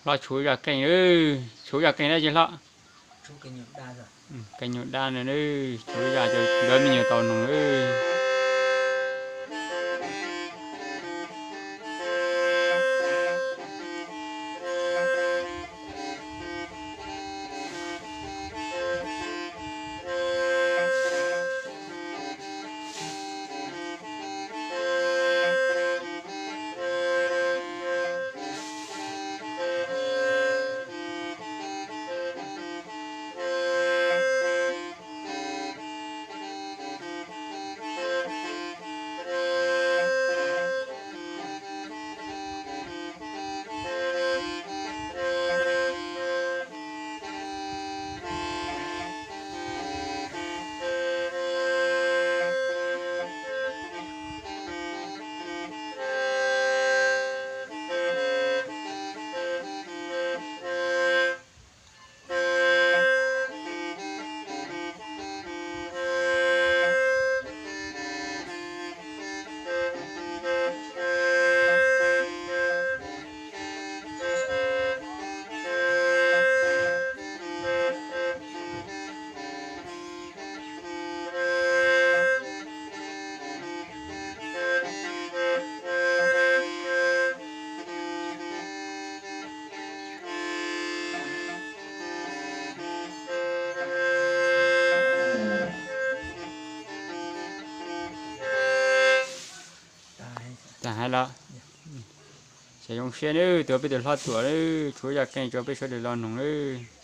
Hlob tshuav zaj keej, tshuav zaj keej dab tsi hlob? Keej nyuj dab no, tshuav zaj cov me nyuam tau noog. Tag hais los, ces zoo siab nawb, tuav peb tus hlob Tuam, tshuav zaj keej rau peb sawv daws los noog nawb.